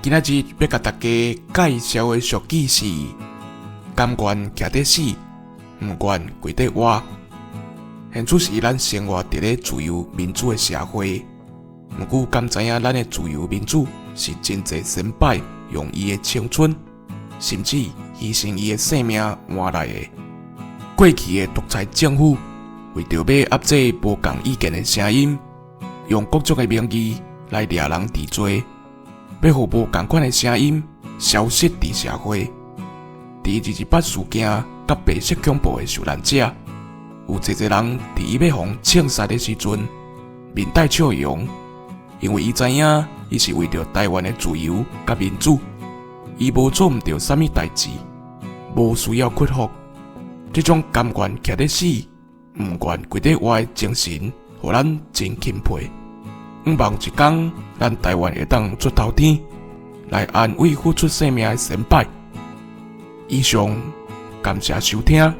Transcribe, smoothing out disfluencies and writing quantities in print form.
今仔日欲共大家介紹的俗語是：甘願徛咧死，毋願跪咧活。現此時咱生活佇咧自由民主的社會，毋過敢知影咱的自由民主是真濟先輩用伊的青春，甚至犧牲伊的性命換來的。過去的獨裁政府為著欲壓制無仝意見的聲音，用各種的名義來掠人治罪，欲予無仝款的聲音消失佇社會。佇二二八事件佮白色恐怖的受難者，有濟濟人佇伊欲予槍殺的時陣，面帶笑容，因為伊知影伊是為著臺灣的自由佮民主，伊無做毋著啥物代誌，無需要屈服。這種甘願徛咧死，毋願跪咧活的精神，予咱真欽佩。向望一工，咱臺灣會當出頭天，來安慰付出性命的先輩。以上，感謝收聽。